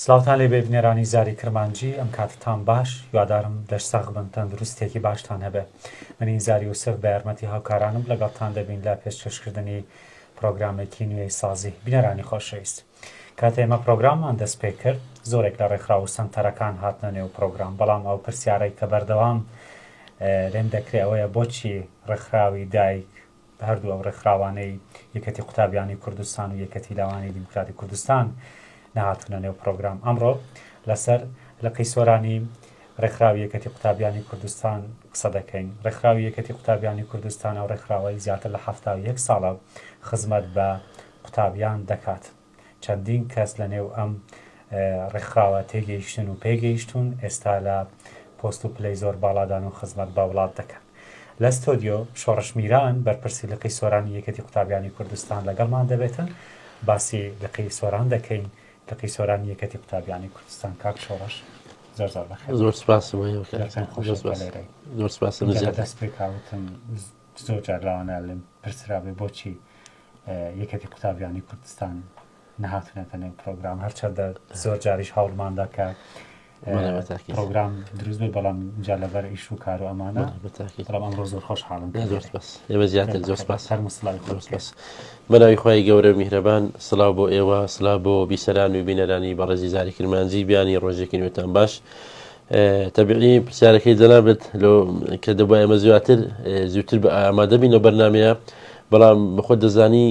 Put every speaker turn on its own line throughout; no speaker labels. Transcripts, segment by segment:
سڵاوتان لێبێ بینەرانی زاری کرمانجی ئەم کاتتان باش هیوادارم لەش ساغ بن تەندروستێکی باشتان هەبێ منی زاری یوسف بە یارمەتی هاوکارانم لەگەڵتان دەبین لە پێشکەشکردنی پرۆگرامێکی نوێی سازی بینەرانی خۆشەویست کاتێ ئێمە پرۆگراممان دەست پێ کرد زۆرێک لە ڕێکخراو و سەنتەرەکان هاتنە نێو پرۆگرام بەڵام ئەو پرسیارەی کە بەردەوام لێم دەکرێ ئەوەیە بۆچی ڕێکخراوی دایک هەردوو ئەو ڕێکخراوانەی یەکەتی قوتابیانی کوردستان و یەکەتی لاوانی دیموکراتی کوردستان نەهاتوونە نێو پرۆگرام. ئەمڕۆ لەسەر لقی سۆرانی ڕێکخراوی یەکەتی قوتابیانی کوردستان قسە دەکەین. ڕێکخراوی یەکەتی قوتابیانی کوردستان ئەو ڕێکخراوەی زیاتر لە 71 ساڵە خزمەت بە قوتابیان دەکات. چەندین کەس لە نێو ئەم ڕێکخراوە تێگەیشتن و پێگەیشتوون، ئێستا لە پۆست و پلەی زۆر باڵادان و خزمەت بە وڵات دەکەن. لە ستۆدیۆ، شۆڕش میران، بەرپرسی لقی سۆرانی یەکێتی قوتابیانی کوردستان لەگەڵمان دەبێتن، باسی لقی سۆران دەکەین، لقی سۆرانی یەکێتی قوتابیانی کوردستان. کاک شۆڕش زۆر زۆر بەخێر.
زۆر سپاس زۆر سپاس.
دەست پێکاوتم زۆر جار لەوانە لێم پرسرابێ بۆچی یەکێتی قوتابیانی کوردستان نەهاتونەتە نێو پرۆگرام هەرچەندە زۆر جاریش هەوڵماندا کە پرۆگرام دروست بێت بەڵام جا لەبەر ئیش و کار و ئەمانە بەڵام ئەمڕۆ زۆر خۆشحاڵم
زۆر سپاس ئێمە زیاتر زۆر سپاس
هەر سڵاوی خۆ
سپاس بەناوی خوای گەورە و میهرەبان سڵاو بۆ ئێوە سڵاو بۆ بیسەران و بینەرانی بەڕێزی زاری کرمانجی بیانی ڕۆژێکی نوێتان باش تەبیعی پرسیارەکەی جەنابت لۆ کە دەبووە ئێمە زیاتر زووتر بە ئامادە بین لە بەرنمەیە بەڵام بەخۆت دەزانی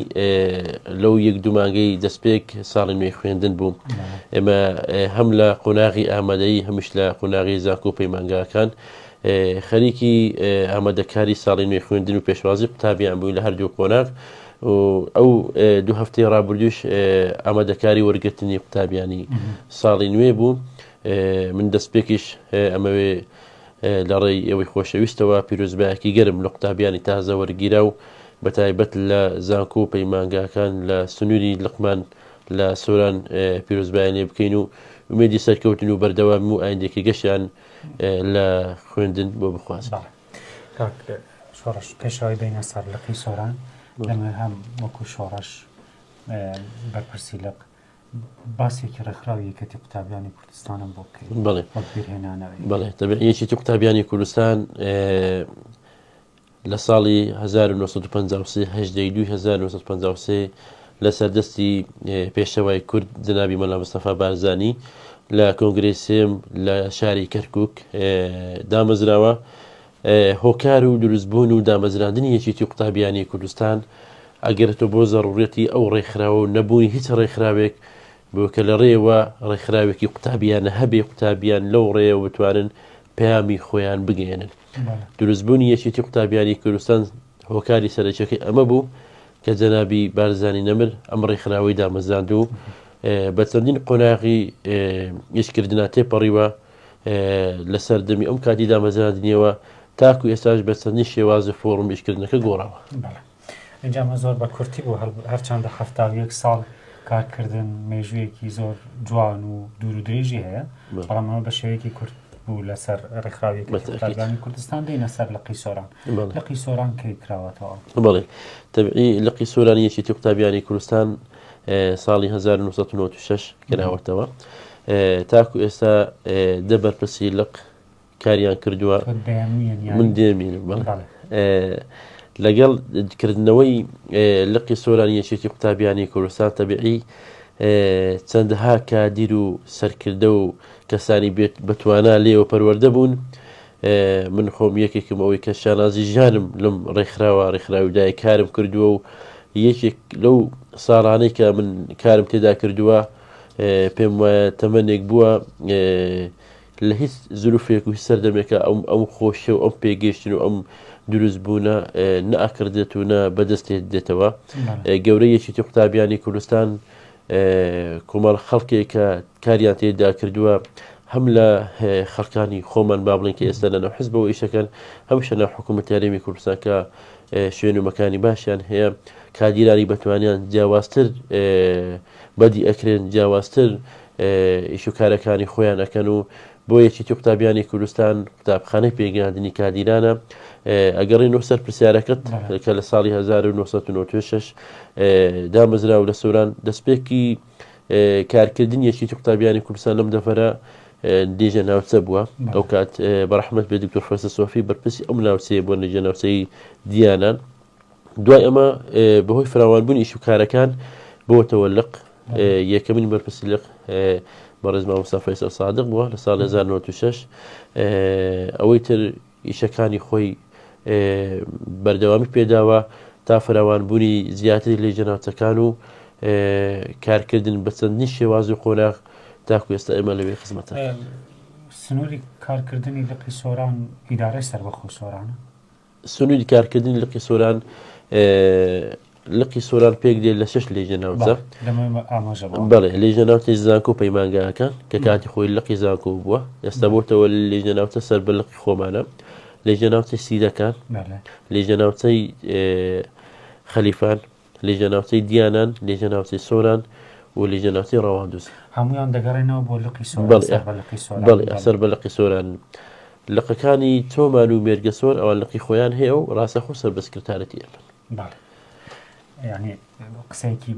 لەو یەک دوو مانگەی دەستپێک ساڵی نوێی خوێندن بوو ئێمە هەم لە قۆناغی ئامادەیی هەمیش لە قۆناغی زانکۆ پەیمانگاکان خەریکی ئامادەکاری ساڵی نوێی خوێندن و پێشوازی قوتابیان بووین لە هەردوو قۆناغ و ئەو دوو هەفتەی ڕابردوش ئامادەکاری وەرگرتنی قوتابیانی ساڵی نوێ بوو من دەستپێکیش ئەمەوێ لەڕێی ئێوەی خۆشەویستەوە پیرۆزبایەکی گەرم لە قوتابیانی تازە وەرگیرا و بەتایبەت لە زانکۆ و پەیمانگاکان لە سنووری لقمان لە سۆران پیرۆزبایان لێ بکەین و ئومێدی سەرکەوتن و بەردەوامی و ئایندێکی گەشیان لە خوێندن بۆ بخوازن.
کاک شۆڕش پێشەوەی بینە سەر لقی سۆران دەمەوێت هەم وەکو شۆڕش بەرپرسی لق باسێکی ڕێکخراوی یەکێتی قوتابیانی کوردستانم بۆ بکەیت
بەڵێ
وەک بیرهێنانەوەی.
بەڵێ تەبعی یەکێتی قوتابیانی کوردستان لە ساڵی 1953 هەژدەی دووی 1953 لەسەر دەستی پێشەوای کورد جەنابی مەلا مستەفا بارزانی لە کۆنگرەی سێم لە شاری کەرکک دامەزراوە هۆکار و دروستبوون و دامەزراندنی یەکێتی قوتابیانی کوردستان ئەگەرێتەوە بۆ زەڕوڕیەتی ئەو ڕێکخراوە و نەبوونی هیچ ڕێکخراوێک بۆ کە لە ڕێوە ڕێکخراوێکی قوتابیانە هەبێ قوتابیان لەو ڕێیەوە بتوانن پەیامی خۆیان بگەیەنن. دروستبوونی یەکێتی قوتابیانی کوردستان هۆکاری سەرەکیەکەی ئەمە بوو کە جەنابی بارزانی نەمر ئەم ڕێکخراوەی دامەزراند و بە چەندین قۆناغی ئیشکردنا تێپەڕیوە لە سەردەمی ئەم کاتی دامەزراندنیەوە تاکو ئێستاش بە چەندین شێواز و فۆڕم ئیشکردنەکە گۆڕاوە.
ئینجا ئەمە زۆر بە کورتی بوو هەرچەندە 71 ساڵ کارکردن مێژوویەکی زۆر جوان و دوور و درێژی هەیە بەڵام ئەمە بە شێوەیەکی کورت بوو لەسەر ڕێکخراوی قوتابیانی کوردستان دێنە سەر لقی سۆران لقی سۆران کەی کراوەتەوە؟
بەڵێ تەبعی لقی سۆرانی یەکێتی قوتابیانی کوردستان ساڵی 1996 کراوەتەوە تاکو ئێستا دە بەرپرسی لق کاریان کردووە من دێمینم لەگەڵ کردنەوەی لقی سۆرانی یەکێتی قوتابیانی کوردستان تەبیعی چەندەها کادیر و سەرکردە و کەسانی بێت بەتوانا لێوە پەروەردە بوون من خۆم یەکێکم ئەوەی کە شانازی ژیانم لەم ڕێکخراوە ڕێکخراوی دای کارم کردووە و یەکێک لەو ساڵانەی کە من کارم تێدا کردووە پێم وایە تەمەنێک بووە لە هیچ زروفێک و هیچ سەردەمێکا ئەم ئەم خۆشیە و ئەم پێگەیشتن و ئەم دروست بوونە نە ئەکردێت و نە بەدەست دێتەوە گەورە یەکێتی قوتابیانی کوردستان کۆمەڵ خەڵکێک کە کاریان تێدا کردووە هەم لە خەڵکانی خۆمان با بڵین کە ئێستا لەناو حزبەوە ئیشەکەن هەمیشە ناو حکوومەت هەرێمی کوردستان کە شوێن و مەکانی باشیان هەیە کادیرانی بەتوانیان جیاوازتر بەدی ئەکرێن جیاوازتر ئیش و کارەکانی خۆیان ئەکەن و بۆ یەکێتی قوتابیانی کوردستان قوتابخانەی پێگەیاندنی کادیرانە ئەگەڕێنەوە سەر پرسیارەکەت کە لە ساڵی 1996 دامەزرا و لە سۆران دەستپێکی کارکردنی یەکێتی قوتابیانی کوردستان لەم دەڤەرە لیژە ناوچە بووە ئەو کات بەڕەحمەت بێ دکتۆر فەیسەڵ سۆفی بەرپرسی ئەم ناوچەیە بووە لیژە ناوچەی دیانان دوای ئەمە بەهۆی فراوانبوونی ئیش و کارەکان بۆتەوە لق یەکەمین بەرپرسی لق بەڕێز مامۆستا فەیسەڵ سادق بووە لە ساڵ 1996 ئەوەی تر ئیشەکانی خۆی بەردەوامی پێداوە تا فراوانبوونی زیاتری لیژنە ناوچەکان و کارکردن بە چەندین شێواز و قۆناغ تاکو ئێستا ئێمە لەوێ خزمەتە.
سنووری کارکردنی لقی سۆران ئیدارەی سەربەخۆی سۆرانە؟
سنووری کارکردنی لقی سۆران لقی سۆران پێک دێت لە شش لیژنە ناوچە بەڵێ لیژنە ناوچەی زانکۆ و پەیمانگاکان کە کاتی خۆی لقی زانکۆ بووە ئێستا بۆتەوە لیژنە ناوچە سەر بە لقی خۆمانە لیژنە ناوچەی سیدەکان لیژنە ناوچەی خەلیفان لیژنە ناوچەی دیانان لیژنە ناوچەی سۆران و لیژنە ناوچەی ڕەواندوز
هەمویان دەگەڕێنەوە بۆ لقی سۆران
بەڵێ سەر بە لقی سۆران لقەکانی چۆمان و مێرگەسۆر ئەوان لقی خۆیان هەیە و ڕاستەخۆ سەر بە سکرتارەتی ئێمەن.
بەڵێ یانی قسەیەکی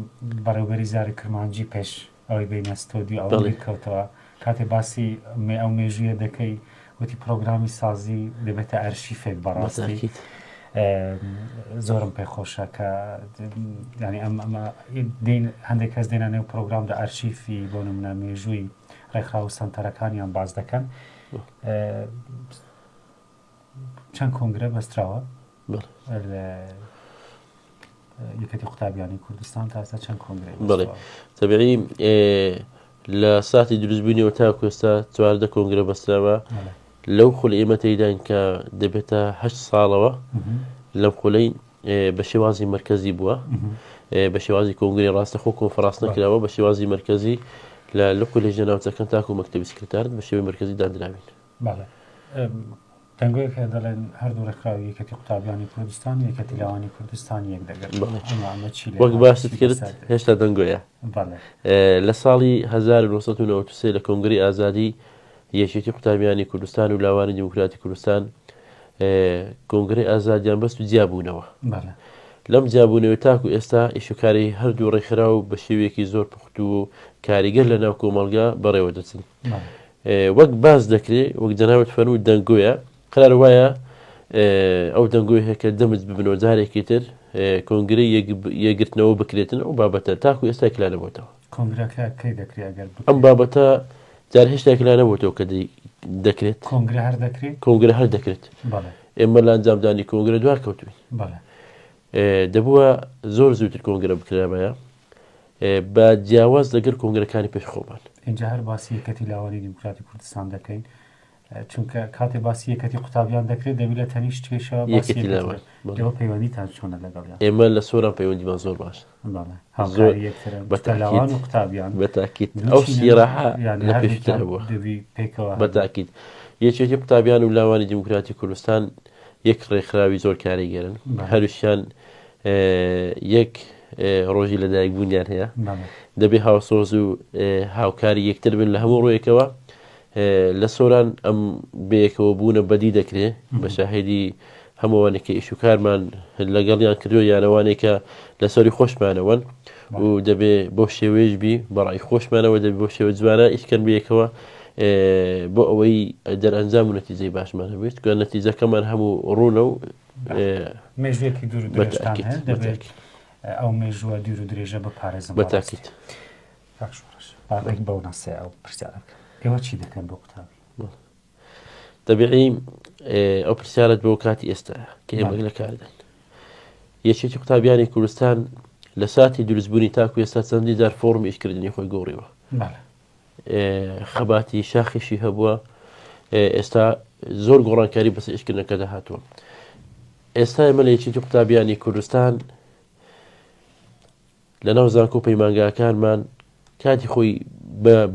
بەڕێوبەری زاری کرمانجی پێش ئەوەی بینە ستۆدیو ئەوە
بەڵێ.
بیر کەوتەوە کاتێ باسی مێ ئەو مێژوویە دەکەی وتی پرۆگرامی سازی دەبێتە ئەرشیفێک بەڕاستی
بەتاکید.
زۆرم پێ خۆشە کە یانی ئەم ئەمە دین هەندێک کەس دێنە نێو پرۆگرامدا ئەرشیفی بۆ نمونە مێژووی ڕێکخراو و سەنتەرەکانیان باس دەکەن چەند کۆنگرە بەستراوە یەکەتی قوتابیانی کوردستان تا ئێستا چەند کۆنگرە
بڵێ تەبیعی لە ساتی دروستبوونیەوە تا کوێستا 14 کۆنگرە بەستراوە لەو خول ئێمە تێداین کە دەبێتە هه ساڵەوە لەم خولەی بە شێوازی مەرکەزی بووە بە شێوازی کۆنگری ڕاستەخۆ کۆنفراس نەکراوە بە شێوازی مەرکەزی لە لق و لێژنە ناوچەکان تاکو مەکتەبی سکرتارت بە شێوەی مەرکەزی داندراوین.
بەڵێ دەنگۆیەک هەیە دەڵێن هەردوو ڕێکخراوی یەکێتی قوتابیانی کوردستان و یەکێتی لاوانی کوردستان یەک دەگرن
بەڵێ
ئەمە ئەمە چی لێ
وەک
هات
باست
چی
کرد
بەسەر دێت؟
هێشتا دەنگۆیە
بەڵێ
لە ساڵی 1993 لە کۆنگرەی ئازادی یەکێتی قوتابیانی کوردستان و لاوانی دیموکراتی کوردستان کۆنگرەی ئازادیان بەست و جیابوونەوە. لەم جیابوونەوەی تاکو ئێستا ئیشوکاری هەردوو ڕێکخراو بە شێوەیەکی زۆر پوخت و کاریگەر لە ناو کۆمەڵگا بەڕێوە دەچن. وەک باس دەکرێ وەک جەنابت فەرموو دەنگۆیە قرار وایە ئەو دەنگۆی هەیە کە دەمت ببنەوە جارێکی تر کۆنگرەی یەکگرتنەوە بکرێتن ئەو بابەتە تاکو ئێستا یەکلا نەبووەتەوە.
کۆنگرەکە کەی دەکرێ ئەگەر بکرێت؟
ئەم بابەتە جار هێشتا یەکلا نەبووەتەوە کە دەکرێت.
کۆنگرە هەر دەکرێت؟
کۆنگرە هەر دەکرێت.
بەڵێ.
ئێمە لە ئەنجامدانی کۆنگرە دوا کەوتوین.
بەڵێ.
دەبووە زۆر زووتر کۆنگرە بکرابایە بە جیاواز لەگەر کۆنگرەکانی پێش خۆمان.
ئینجا هەر باسی یەکەتی لاوانی دیموکراتی کوردستان دەکەین چونکە کاتێ باسی یەکەتی قوتابیان دەکرێت دەبی لە تەنیشت کێشەوە باسی
یەکێتی
یەکێتی
لاوان.
بکرێت. ئێوە پەیوەندیتان چۆنە لەگەڵیان؟
ئێمە لە سۆران پەیوەندیمان زۆر باشە.
بەڵێ
زۆر
هاوکاری یەکترن
بە
چونکە
تاکید
لاوان و قوتابیان
بە تاکید
دوو
ئەو
چینن
سیراحە
یانی
لە پێشتر
هەردووکیان
هەبووە.
دەبی پێکەوە
بە
هەبن.
تاکید یەکێتی قوتابیان و لاوانی دیموکراتی کوردستان یەک ڕێکخراوی زۆر کاریگەرن
بەڵێ.
هەروشیان یەک ڕۆژی لەدایک بوونیان هەیە
بەڵێ.
دەبێ هاوسۆز و هاوکاری یەکتر بن لە هەموو ڕوویەکەوە لە سۆران ئەم بەیەکەوە بوونە بەدی دەکرێ بە شاهیدی هەمووانێک کە ئیش و کارمان لەگەڵیان کردووە یانەوانێک کە لەسەری خۆشمانەوەن و دەبێ بۆ شێوەیەش بی بەڕای خۆشمانەوە دەبێ بۆ شێوە جوانە ئیشکەن بەیەکەوە بۆ ئەوەی دەرئەنجام و نەتیجەی باشمان هەبێت کە نەتیجەکەمان هەموو ڕوونە و
مێژوویەکی دوور و درێژتان هەیە دەبێت ئەو مێژووە دوور و درێژە بپارێزن
بەتاکیت.
کاک شۆڕش با ڕێک بەو ناسێ ئەو پرسیارە بکەم ئێوە چی دەکەن بۆ قوتابی؟
تەبیعی ئەو پرسیارت بۆ کاتی ئێستا کە ئێمە لە کارداین یەکێتی قوتابیانی کوردستان لە ساتی دروستبوونی تاکو ئێستا چەندی جار فۆرم ئیشکردنی خۆی گۆڕیوە خەباتی شاخیشی هەبووە ئێستا زۆر گۆڕانکاری بەسەر ئیشکردنەکەدا هاتووە ئێستا ئێمە لە یەکێتی قوتابیانی کوردستان لەناو زانکۆ و پەیمانگاکانمان کاتی خۆی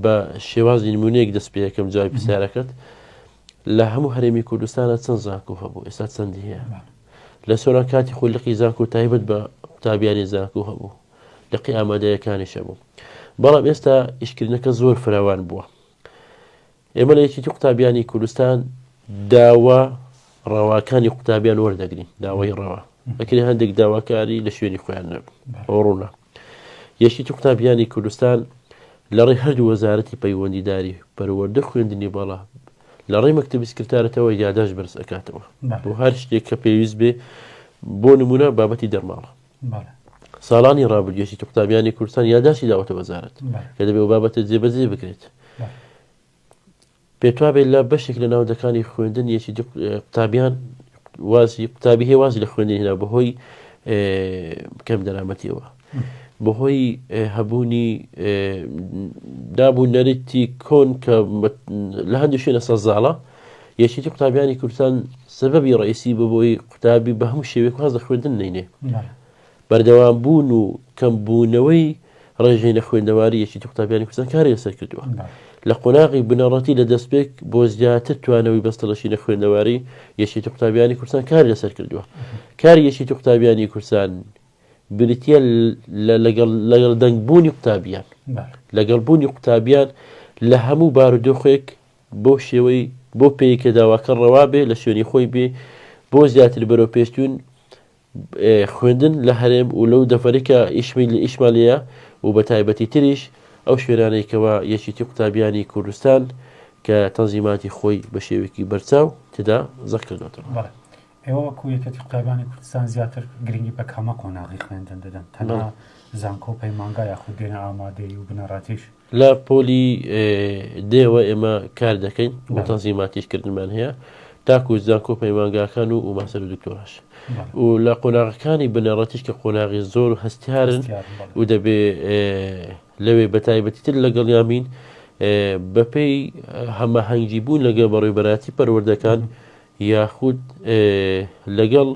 بە شێوازی نمونەیەک دەست پێ یەکەم جوابی پرسیارەکەت لە هەموو هەرێمی کوردستانە چەند زانکۆ هەبوو ئێستا چەندی هەیە لە سۆران کاتی خۆی لقی زانکۆ تایبەت بە قوتابیانی زانکۆ هەبوو لقی ئامادەیەکانیش هەبوو بەڵام ئێستا ئیشکردنەکە زۆر فراوان بووە ئێمە لە یەکێتی قوتابیانی کوردستان داوا ڕەواکانی قوتابیان وەردەگرین داوای ڕەوا ئەکرێ هەندێک داواکاری لە شوێنی خۆیان نەبن ئەو ڕوونە یەکێتی قوتابیانی کوردستان لە ڕێی هەردوو وەزارەتی پەیوەندیداری پەروەردە خوێندنی باڵا لە ڕێی مەکتەبی سکرتارەتەوە یاداشت بەرز ئەکاتەوە بۆ هەر شتێک کە پێویست بێ بۆ نمونە بابەتی دەرماڵە ساڵانی ڕابردوو یەکێتی قوتابیانی کوردستان یاداشتی داوەتە وەزارەت کە دەبێ ئەو بابەتە جێبەجێ بکرێت. پێتوابێت لە بەشێک لە ناوەندەکانی خوێندن یەکێتی قوتابیان وازی قوتابی هەیە وازی لە خوێندن هێنا بەهۆی کەم دەرامەتیەوە بەهۆی هەبوونی دابوو نەریتی کۆن کە لە هەندی شوێنە سەزاڵە یەکێتی قوتابیانی کوردستان سەبەبی ڕئیسی بە بۆی قوتابی بە هەموو شێوەیەک واز لە خوێندن نینێ بەردەوام بوون و کەم بوونەوەی ڕێژەی نەخوێندەواری یەکێتی قوتابیانی کوردستان کاری لەسەر کردووە. لە قۆناغی بنەڕەتی لە دەستپێک بۆ زیاتر توانەوەی بەستەڵەکی نەخوێندەواری یەکێتی قوتابیانی کوردستان کاری لەسەر کردووە. کاری یەکێتی قوتابیانی کوردستان بریتیە لە لەگەڵ لەگەڵ دەنگ بوونی قوتابیان لەگەڵ بوونی قوتابیان لە هەموو بارودۆخێک بەو شێوەی بۆ پێی کە داواکە ڕەوا بێ لە شوێنی خۆی بێ بۆ زیاتر بەرەو پێشتون خوێندن لە هەرێم و لەو دەڤەرەی کە ئیشمی ئیشمان لێیە و بە تایبەتی تریش ئەو شوێنانەی کەوا یەکێتی قوتابیانی کوردستان کە تەنزیماتی خۆی بە شێوەیەکی بەرچاو تێدا زەق کردۆتەوە.
بەڵێ. ئێوە وەکوو یەکێتی قوتابیانی کوردستان زیاتر گرنگی بە کامە قۆناغی خوێندن دەدەن؟ تەنها زانکۆ و پەیمانگا یاخود دێنە ئامادەیی و بنەڕەتیش؟
لە پۆلی دێوە ئێمە کار دەکەین و تەنزیماتیش کردنمان هەیە تاکو زانکۆ پەیمانگاکان و ماستەر و دکتۆراش و لە قۆناغەکانی بنەڕەتیش کە قۆناغی زۆر هەستیارن و دەبێ لەوێ بە تایبەتیتر لەگەڵیان بین بەپێی هەماهەنگی بوون لەگەڵ بەڕێوبەراتی پەروەردەکان یاخود لەگەڵ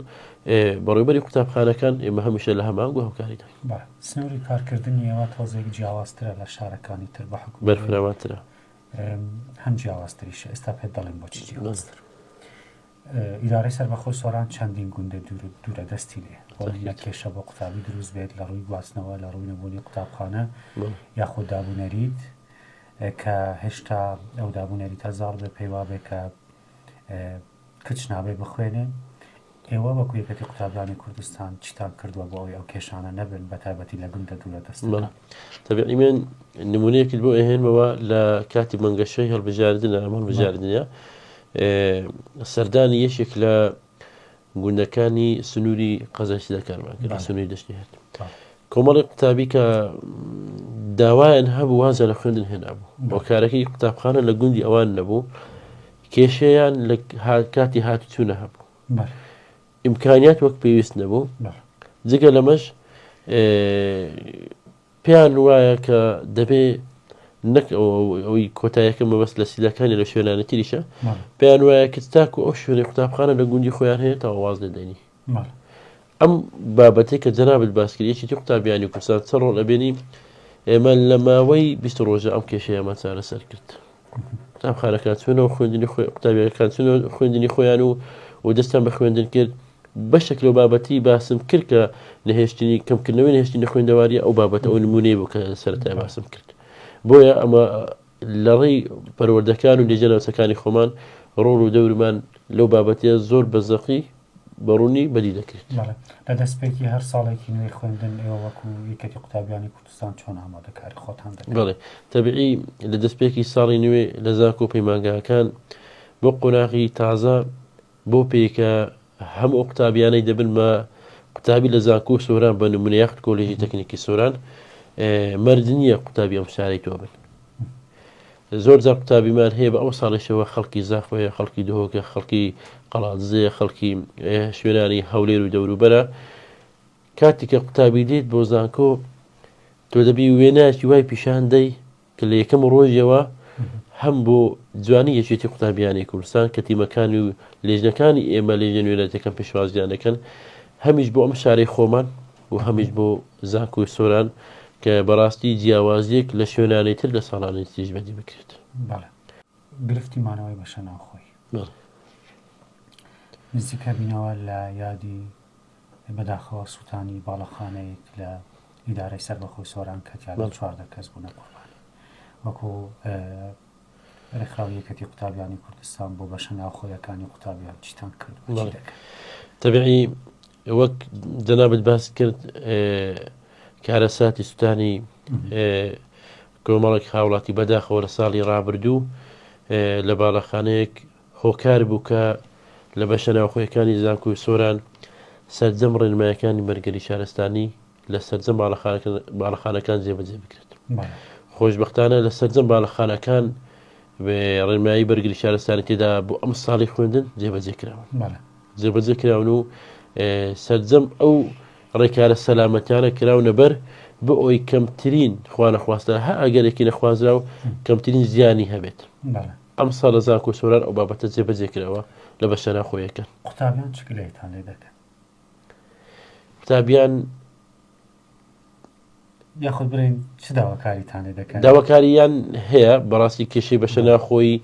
بەڕێوبەری قوتابخانەکان ئێمە هەمیشە لە هەماهەنگ و هاوکاریداین.
بەڵێ سنووری کارکردنی ئێوە تۆزێک جیاوازترە لە شارەکانی تر بە حوکمی
بەرفراوانترە.
هەم جیاوازتریشە ئێستا پێت دەڵێم بۆچی جیاوازتر. ئیدارەی سەربەخۆی سۆران چەندین گوندە دوورە دەستی لێ بۆ نمونە کێشە بۆ قوتابی دروست بێت لە ڕووی گواستنەوە لە ڕووی نەبوونی قوتابخانە یاخود دابونەریت کە هێشتا ئەو دابونەریتە زاڵ بێ پێی وابێ کە کچ نابێ بخوێنێ ئێوە وەکو یەکەتی قوتابیانی کوردستان چیتان کردووە بۆ ئەوەی ئەو کێشانە نەبن بە تایبەتی لە گوندە دوورە دەستەکان؟
تەبیعی من نمونەیەکت بۆ ئەهێنمەوە لە کاتی بانگەشەی هەڵبژاردنە ئەم هەڵبژاردنە سەردانی یەکێک لە گوندەکانی سنووری قەزای سیدەکانمان کرد لە سنووری دەشتی هەرد کۆمەڵی قوتابی کە داوایان هەبوو وازیان لە خوێندن هێنابوو هۆکارەکەی قوتابخانە لە گوندی ئەوان نەبوو کێشەیان لە کاتی هاتوچوونە هەبوو ئیمکانیات وەک پێویست نەبوو جگە لەمەش پێیان وایە کە دەبێ نەک ئەوەی کۆتایەکە مەبەست لە سیلەکانی لە شوێنانی تریشە پێیان وایە کە تاکو ئەو شوێنی قوتابخانە لە گوندی خۆیان هەیە تا واز لێ دێنی ئەم بابەتێک کە جەنابت باس کرد یەکێتی قوتابیانی کوردستان چە ڕۆڵ ئەبێنی ئێمە لە ماوەی 20 ڕۆژە ئەم کێشەیەمان چارەسەر کرد قوتابخانەکان چوونەوە خوێندنی خۆی قوتابیەکان چوونەوە خوێندنی خۆیان و و دەستیان بە خوێندن کرد بەشێک لەو بابەتی باسم کرد کە نەهێشتنی کەمکردنەوەی نەهێشتنی خوێندەواری ئەو بابەتە ئەو نمونەی بوو کە سەرەتای باسم کرد بۆیە ئەمە لە ڕێی پەروەردەکان و لێژە ناوچەکانی خۆمان ڕۆڵ و دەورمان لەو بابەتەیە زۆر بە زەقی بە ڕوونی بەدی دەکرێت.
بەڵێ لە دەستپێکی هەر ساڵێکی نوێی خوێندن ئێوە وەکو یەکێتی قوتابیانی کوردستان چۆن ئامادەکاری خۆتان دەکەن؟
بەڵێ تەبیعی لە دەستپێکی ساڵی نوێ لە زانکۆ و پەیمانگاکان بۆ قۆناغی تازە بەو پێیە کە هەموو ئەو قوتابیانەی دەبن بە قوتابی لە زانکۆی سۆران بە نمونە یاخود کۆلێژی تەکنیکی سۆران مەرج نییە قوتابی ئەم شارەی تۆ بن زۆر جار قوتابیمان هەیە بە ئەو ساڵێکەوە خەڵکی زاخۆیە خەڵکی دهۆکە خەڵکی قەڵادزێ خەڵکی شوێنانی هەولێر و دەوروبەرە کاتێک کە قوتابی دێت بۆ زانکۆ تۆ دەبی وێنایەکی وای پیشان دەی کە لە یەکەم ڕۆژیەوە هەم بۆ جوانی یەکێتی قوتابیانی کوردستان کە تیمەکانی و لێژنەکانی ئێمە لێژنە نوێنەرەتەکان پێشوازیان دەکەن هەمیش بۆ ئەم شارەی خۆمان و هەمیش بۆ زانکۆی سۆران کە بەڕاستی جیاوازیەک لە شوێنانی تر لە ساڵانی تریش بەدی بکرێت.
بەڵێ گرفتی مانەوەی بەشە ناوخۆی نزیکە بینەوە لە یادی بەداخەوە سووتانی باڵەخانەیەک لە ئیدارەی سەربەخۆی سۆران کە تیادا 14 کەس بوونە قوربانی وەکو ڕێکخراوی یەکەتی قوتابیانی کوردستان بۆ بەشە ناوخۆیەکانی قوتابیان چیتان کرد
تەبیعی وەک جەنابت باس کرد کارەساتی سووتانی. کۆمەڵێک هاوڵاتی بەداخەوە لە ساڵی ڕابردوو لە باڵەخانەیەک هۆکار بوو کە لە بەشە ناوخۆیەکانی زانکۆی سۆران سەرجەم ڕێنمایەکانی بەرگری شارستانی لە سەرجەم باڵەخانەکان جێبەجێ بکرێت. خۆشبەختانە لە سەرجەم باڵەخانەکان ڕێنمایی بەرگری شارستانی تێدا بۆ ئەم ساڵی خوێندن جێبەجێ کراون. جێبەجێ کراون و سەرجەم ئەو ڕێکارە سەلامەتیانە کراونە بەر بۆ ئەوەی کەمترین خوانەخواستە هە ئەگەرێکی نەخوازراو کەمترین زیانی هەبێت. ئەمساڵ لە زانکۆی سۆران ئەو بابەتە جێبەجێ کراوە لە بەشە ناوخۆیەکان.
قوتابیان چ گلەیتان لێ دەکەن؟
قوتابیان
یاخود بڵێین چ داواکاریتان لێ دەکەن؟
داواکاریان هەیە بەڕاستی کێشەی بەشە ناوخۆیی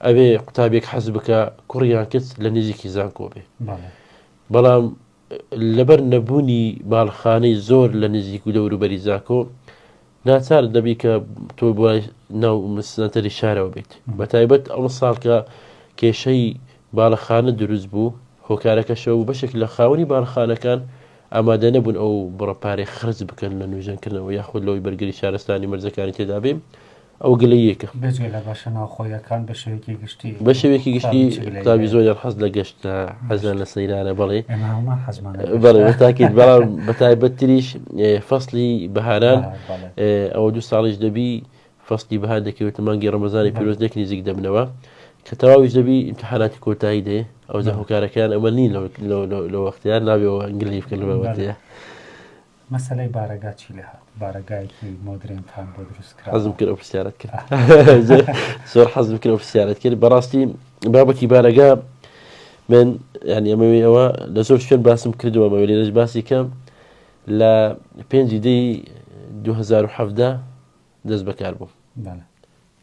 ئەبێ قوتابیەک حەز بکە کوڕ یان کچ لە نزیکی زانکۆ بێ بەڵام لەبەر نەبوونی باڵخانەی زۆر لە نزیک و دەوروبەری زانکۆ ناچار دەبی کە تۆ بۆ ناو سەنتەری شارەوە بیت بە تایبەت ئەم ساڵ کە کێشەی باڵەخانە دروست بوو هۆکارەکەشەوە بوو بەشێک لە خاوەنی باڵەخانەکان ئامادە نەبوون ئەو بڕە پارەی خرج بکەن لە نوژەنکردنەوە یاخود لەوەی بەرگری شارستانی مەرجەکانی تێدا بێ ئەو گلەییەکە.
بێجگە لە بەشە ناوخۆیەکان بە شێوەیەکی گشتی
بە شێوەیەکی گشتی قوتابی زۆریان حەز لە گەشتە حەزیان لە سەیرانە بەڵێ
ئێمە هەموومان حەزمان لە
بەڵێ بەتاکید بەڵام بە تایبەتتریش فەسلی بەهاران ئەوە دوو ساڵیش دەبی فەسلی بەهار دەکەوێتە مانگی ڕەمەزانی پیرۆز لێک نزیک دەبنەوە کە تەواویش دەبی ئیمتحاناتی کۆتایی دێ ئەوجا هۆکارەکەیان ئەمە نین لە وەختیان نابێەوە گلەیی بکەن لە بابەتەیە.
مەسەلەی بارەگا چی لێ هات؟ بارەگایەکی مۆدرێنتان بۆ دروست کرا؟
حەزم کرد ئەو پرسیارەت کرد زۆر حەزم کرد ئەو پرسیارەت کرد بەڕاستی بابەتی بارەگا من ینی ئەمەوێ ئەوە لە زۆر شوێن باسم کردووە مەوێ لێرەش باسی کەم لە پێنجی دەی 2017 دەست بەکار بووم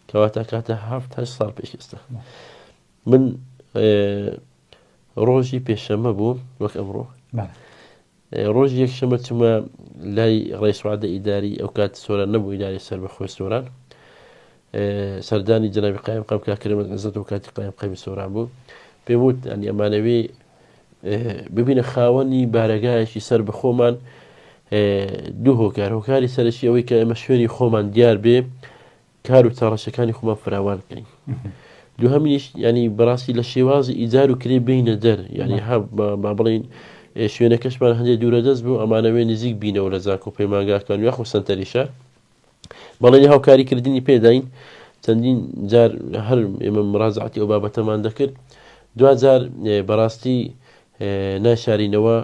کەواتە کاتە هەفت هەشت ساڵ پێش ئێستا من ڕۆژی پێشەمە بوو وەک ئەمڕۆ ڕۆژی یەکشەمە چوومە لای ڕئیس وعدە ئیداری ئەو کات سۆران نەبوو ئیداری سەربەخۆی سۆران سەردانی جەنابی قایم قام کاک کەریم عزەت و کاتی قایم قامی سۆران بوو پێم وت ینی ئەمانەوێ ببینە خاوەنی بارەگایەکی سەر بەخۆمان دوو هۆکار هۆکاری سەرەکی ئەوەی کە ئێمە شوێنی خۆمان دیار بێ کار و چاڵەشەکانی خۆمان فراوان بکەین دووهەمینیش ینی بەڕاستی لە شێوازی ئیجار و کرێ بینە دەر ینی ها با بڵین شوێنەکەشمان هەندێک دوورە دەست بوو ئەمانەوێ نزیک بینەوە لە زانکۆ پەیمانگاکان یاخو سنتەری شار بەڵێنی هاوکاریکردنی پێداین چەندین جار هەر ئێمە مڕازعەتی ئەو بابەتەمان دەکرد دواجار بەڕاستی ناشارینەوە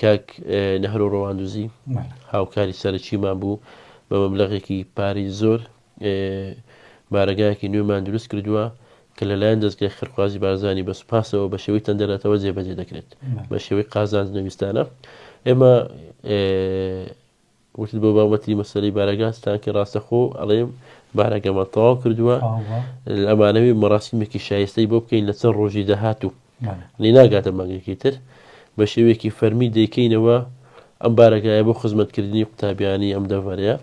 کاک نەهرۆ ڕەواندوزی هاوکاری سەرەکیمان بوو بە مەبلەغێکی پارەی زۆر بارەگایەکی نوێمان دروست کردووە کە لەلایەن دەزگای خێرخوازی بارزانی بە سوپاسەوە بە شێوەی تەندەرەتەوە جێبەجێ دەکرێت بە شێوەی قازانج نەویستانە ئێمە وتت بۆ بابەتی مەسەلەی بارەگا ستانکی ڕاستەخۆ ئەڵێم بارەگەمان تەواو کردووە ئەمانەوێ مەراسیمێکی شایستەی بۆ بکەین لە چەند ڕۆژی داهاتوو لێ ناگاتە مانگێکی تر بە شێوەیەکی فەرمی دەیکەینەوە ئەم بارەگایە بۆ خزمەتکردنی قوتابیانی ئەم دەڤەرەیە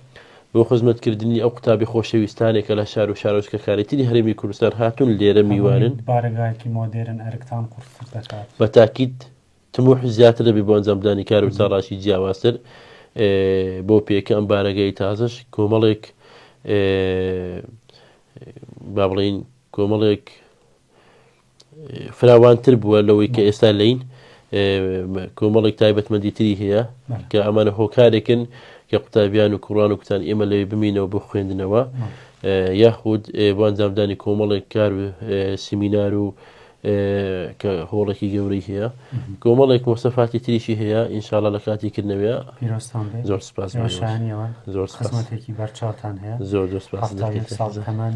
بۆ خزمەتکردنی ئەو قوتابی خۆشەویستانێک کە لە شار و شارۆچکەکانی تری هەرێمی کوردستان هاتوون لێرە میوانن
بارەگایەکی مۆدێرن ئەرکتان قورستر دەکات
بە تاکید تموحی زیاتر دەبێت بۆ ئەنجامدانی کار و چالاکی جیاوازتر بۆ پێکە ئەم بارەگای تازەش کۆمەڵێک با بڵین کۆمەڵێک فراوانتر بووە لەوەی کە ئێستا لین کۆمەڵێک تایبەتمەندی تری هەیە کە ئەمانە هۆکارێکن کە قوتابیان و کوڕان و کچان ئێمە لەوێ بمینەوە بۆ خوێندنەوە یاخود بۆ ئەنجامدانی کۆمەڵێک کار و سیمینار و کە هۆڵێکی گەورەی هەیە کۆمەڵێک مۆسەفاتی تریشی هەیە ئینشاءاللە لە کاتی کردنەوەیە
پیرۆزتان بێت
زۆر سپاس
ئێوە شایەنی ئەوەن
زۆر سپاس
خزمەتێکی بەرچاوتان هەیە
زۆر زۆر سپاس
71
دەکەیت
ساڵ تەمەن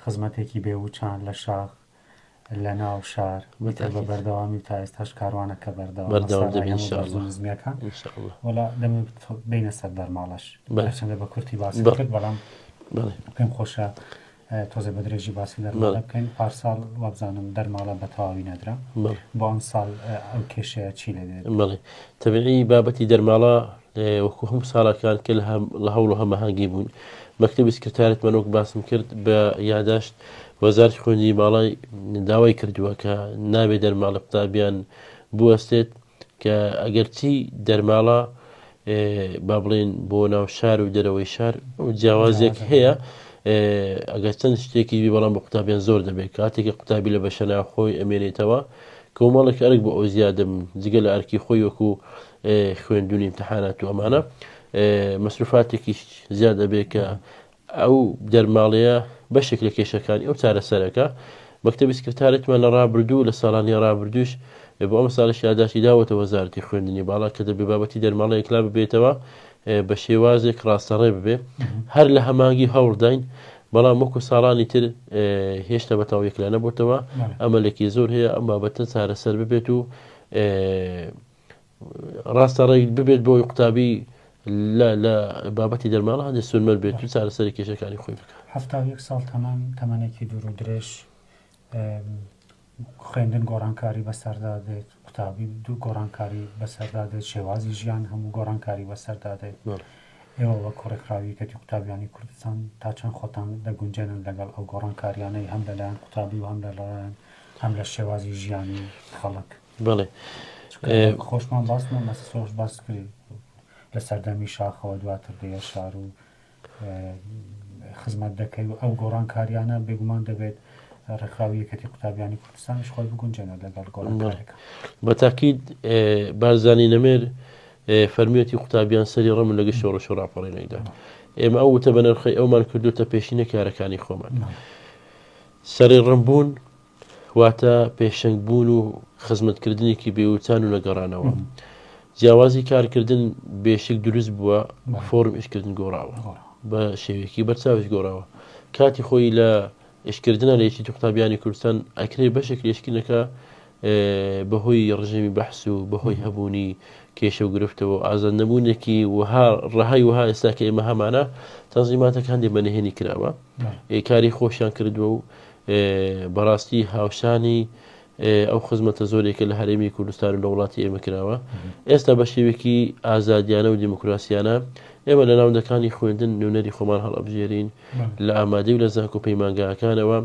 خزمەتێکی بێ وچان لە شاخ لە ناو شار ئیتر بە
بەتاکید
بەردەوامی و تا ئێستاش کاروانەکە بەردەوامە
بەردەوام
سەرەڕای
دەبین
هەموو بەرز و
ئینشاءاللە
نزمییەکان
ئینشاءاللە
وەلا دەمەوێت بێینە سەر دەرماڵەش
بەڵێ
هەرچەندە بە کورتی باست
بەڵێ
کرد بەڵام
بەڵێ
پێم خۆشە تۆزێ بە درێژی باسی دەرماڵە بکەین پارساڵ وابزانم دەرماڵە بە تەواوی نەدرا بۆ ئەمساڵ ئەو کێشەیە چی لێ دێت؟
بەڵێ تەبیعی بابەتی دەرماڵە وەکو هەموو ساڵەکان کە لە هەوڵ و هەماهەنگی بوون مەکتەبی سکرتارێتمان وەک باسم کرد بە یاداشت وەزارەتی خوێندنی باڵای داوای کردووە کە نابێ دەرماڵە قوتابیان بوەستێت کە ئەگەرچی دەرماڵە با بڵێن بۆ ناو شار و دەرەوەی شار جیاوازێک هەیە ئەگەر چەند شتێکی بی بەڵام بە قوتابیان زۆر دەبێت کاتێکی قوتابی لە بەشە ناوخۆی ئەمێنێتەوە کۆمەڵێک ئەرک بۆ ئەو زیادم جگە لە ئەرکی خۆی وەکو خوێندونی امتحانات و ئەمانە مەسروفاتێکیش زیاد ئەبێ کە ئەو دەرماڵەیە بەشێک لە کێشەکانی ئەو چارەسەرەکە. مەکتەبی سکرتارێتمان لە ڕابردوو و لە ساڵانی ڕابردووش بۆ ئەم ساڵیش یاداشتی داوەتە وەزارەتی خوێندنی باڵا کە دەبێ بابەتی دەرماڵە یەکلا ببێتەوە بە شێوازێک ڕاستەڕێ ببێ هەر لە هەمانگی هەوڵداین بەڵام وەکو ساڵانی تر هێشتا بە تەواو یەکلا نەبووتەوە ئەمەلێکی زۆر هەیە ئەم بابەتە چارەسەر ببێت و ڕاستە ڕێک ببێت بۆی قوتابی لە لە بابەتی دەرماڵە هەندێک سوودمەند بێت و چارەسەری کێشەکانی خۆی بکات.
71 ساڵ تەمەن تەمەنێکی دوور و درێژ خوێندن گۆڕانکاری بەسەردا دێت قوتابی دوو گۆڕانکاری بەسەردا دێت شێوازی ژیان هەموو گۆڕانکاری بەسەردا دێت ئێوە وەک ڕێکخراوی یەکێتی قوتابیانی کوردستان تا چەند خۆتان دەگونجێنن لەگەڵ ئەو گۆڕانکاریانەی هەم لەلایەن قوتابی و هەم لەلایەن هەم لە شێوازی ژیانی خەڵک؟
بەڵێ
خۆشمان باسمان مەسۆش باس کرد لە سەردەمی شاخەوە دواتر دێە شار و خزمەت دەکەی و ئەو گۆڕانکاریانە بێگومان دەبێت ڕێکخراوی یەکێتی قوتابیانی کوردستانیش خۆی بگونجێنێت لەگەڵ گۆڕانکاریەکە.
بە تاکید بارزانی نەمر فەرمیەتی قوتابیان سەری ڕمن لەگە شۆڕش و ڕاپەڕینێکدا ئێمە ئەو وتە بەنرخی ئەومان کردوتە پێشینە کارەکانی خۆمان سەری ڕمبوون واتە پێشەنگ بوون و خزمەتکردنێکی بێوچان و نەگەڕانەوە. جیاوازی کارکردن بێشک دروست بووە، فۆرم ئیشکردن گۆڕاوە بە شێوەیەکی بەرچاویش گۆڕاوە. کاتی خۆی لە ئیشکردنە لە یەکێتی قوتابیانی کوردستان ئەکرێ بەشێک لە ئیشکردنەکە بەهۆی ڕژێمی بەحس و بەهۆی هەبوونی کێشە و گرفتەوە و ئازاد نەبوونێکی وەها ڕەهای وەها ئێستا کە ئێمە هەمانە تەنزیماتەکە هەندێک بە نهێنی کراوە کاری خۆشیان کردووە و بەڕاستی هاوشانی ئەو خزمەتە زۆرێکە لە هەرێمی کوردستان و لە وڵاتی ئێمە کراوە ئێستا بە شێوێکی ئازادیانە و دیموکراسیانە ئێمە لە ناوەندەکانی خوێندن نوێنەری خۆمان هەڵئەبژێرین لە ئامادەی و لە زانکۆ پەیمانگاکانەوە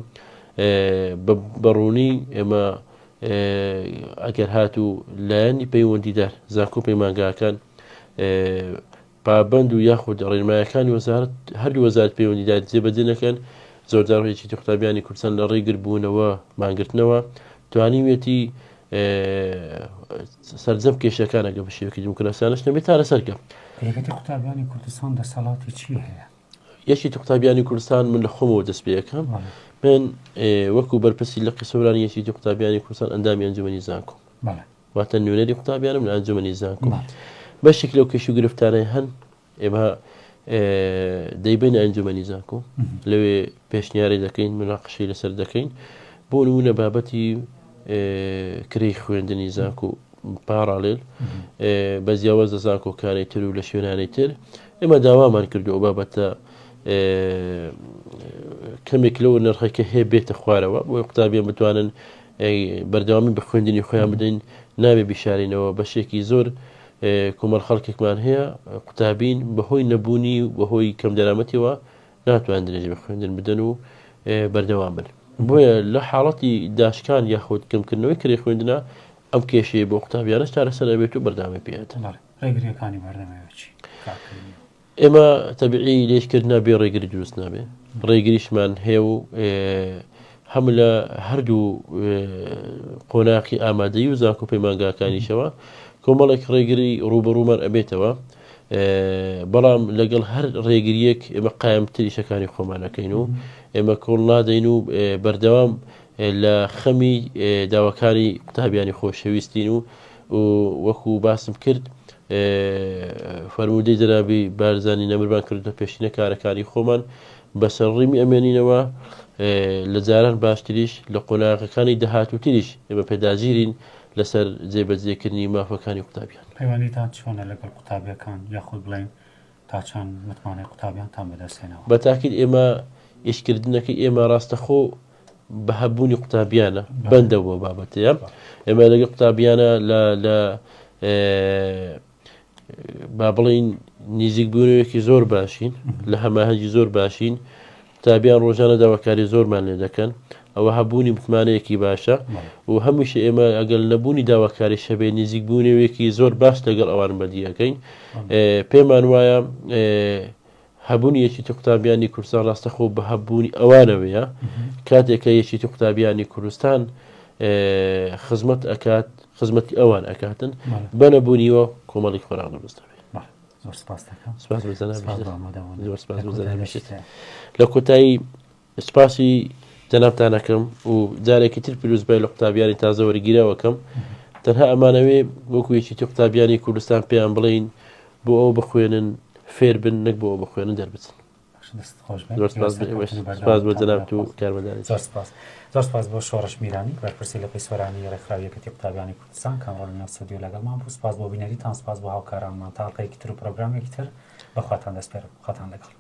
بەڕوونی ئێمە ئەگەر هاتوو لایەنی پەیوەندیدار زانکۆ پەیمانگاکان پابەند و یاخود ڕێنمایەکانی وەزارەت هەردوو وەزارەت پەیوەندیدار جێبەجێ نەکەن، زۆرجار یەکێتی قوتابیانی کوردستان لە ڕێی گربوونەوە مانگرتنەوە توانیویەتی سەرجەم کێشەکان ئەگەر بە شێوەیەکی دیموکراسیانەش نەبێت چارەسەر کە.
یەکێتی قوتابیانی کوردستان دەسەڵاتی چی هەیە؟
یەکێتی قوتابیانی کوردستان من لە خۆمەوە دەست پێ ئەکەم من وەکو بەرپرسی لقی سۆرانی یەکێتی قوتابیانی کوردستان ئەندامی ئەنجومەنی زانکۆم. واتە نوێنەری قوتابیانم لە ئەنجومەنی زانکۆ بەشێک لەو کێش و گرفتانەی هەن ئێمە دەیبەینە ئەنجومەنی زانکۆ لەوێ پێشنیاری دەکەین مناقشەی لەسەر دەکەین بۆ نمونە بابەتی کرێی خوێندنی زانکۆ پاڕالێل بە جیاواز لە زانکۆکانی تر و لە شوێنانی تر ئێمە داوامان کردو ئەو بابەتە کەمێک لەو نرخەکە هەیە بێتە خوارەوە بۆی قوتابیان بتوانن بەردەوامی بە خوێندنی خۆیان بدەین نابێ بیشارینەوە بەشێکی زۆر کۆمەڵ خەڵکێکمان هەیە قوتابین بەهۆی نەبوونی و بەهۆی کەم دەرامەتیەوە ناتوان درێژ بە خوێندن بدەن و بەردەوام بن بۆیە لە حاڵەتی داشکان یاخود کەمکردنەوەی کرێ خوێندنە ئەم کێشەیە بۆ قوتابیانش چارەسەر ئەبێت و بەردەوامی پێ ئەدەن.
ڕێگریەکانی بەردەم ئێوە چین؟
ئێمە تەبیعی لێشکردنا بێ ڕێگری دروست نابێ ڕێگریشمان هەیە و هەم لە هەردوو قۆناقی ئامادەی و زانکۆ پەیمانگاکانیشەوە کۆمەڵێک ڕێگری ڕوبەڕوومان ئەبێتەوە بەڵام لەگەڵ هەر ڕێگریەک ئێمە قایمتر ئیشەکانی خۆمانەکەین و ئێمە کۆڵ نادەین و بەردەوام لە خەمی داواکاری قوتابیانی خۆشەویستین و و وەکو باسم کرد فەرموودەی جەنابی بارزانی نەمرمان کردوتە پێشینە کارەکانی خۆمان بەسەر ڕیمی ئەمێنینەوە لە جاران باشتریش لە قۆناغەکانی داهاتووتریش ئێمە پێداگیرین لەسەر جێبەجێکردنی مافەکانی قوتابیان.
پەیوەندیتان چۆنە لەگەڵ قوتابیەکان یاخود بڵێین تا چەند متمانەی قوتابیانتان بەدەست هێناوە؟
بە تاکید ئێمە ئیشکردنەکەی ئێمە ڕاستەخۆ بە هەبوونی قوتابیانە بەندە بۆ بابەتەیە ئێمە لەگە قوتابیانە لە لە با بڵین نزیک بوونەوەیەکی زۆر باشین لە هەماهەنگی زۆر باشین قوتابیان ڕۆژانە داواکاری زۆرمان لێ دەکەن. ئەوە هەبوونی متمانەیەکی باشە و هەمیشە ئێمە ئەگەر نەبوونی داواکاریش هەبێ نزیکبوونەوەیەکی زۆر باش لەگەڵ ئەوان بەدی ئەکەین. پێمان وایە هەبوونی یەکێتی قوتابیانی کوردستان ڕاستەخۆ بە هەبوونی ئەوانەوەیە کاتێک کە یەکێتی قوتابیانی کوردستان خزمەت ئەکات خزمەتی ئەوان ئەکاتن بە نەبوونیەوە کۆمەڵی خۆراک دروست دەبێت.
زۆر سپاس دەکەم.
سپاس بۆ جەنابیشت. زۆر سپاس بۆ جەنابیشت. لە کۆتایی سپاسی جەنابتان ئەکەم و جارێکی تر پیرۆزبای لە قوتابیانی تازە وەرگیراو ئەکەم. تەنها ئەمانەوێ وەکو یەکێتی قوتابیانی کوردستان پێیان بڵێین بۆ ئەوە بخوێنن فێر بن نەک بۆ ئەوە بخوێنن دەربچن.
باشە دەستت خۆش بێت.
زۆر سپاس بۆ ئێوەش. سپاس بۆ جەنابت و کارمەندانی.
زۆر سپاس. زۆر سپاس بۆ شۆڕش میرانی بەرپرسی لقی سۆرانی ڕێکخراوی یەکێتی قوتابیانی کوردستان کە ئەمڕۆ لەناو ستۆدیۆ لەگەڵمان بوو. سپاس بۆ بینەریتان، سپاس بۆ هاوکارانمان. تا ئەڵقەیەکی تر و پرۆگرامێکی تر بە خواتان دەسپێرم. خواتان لەگەڵ.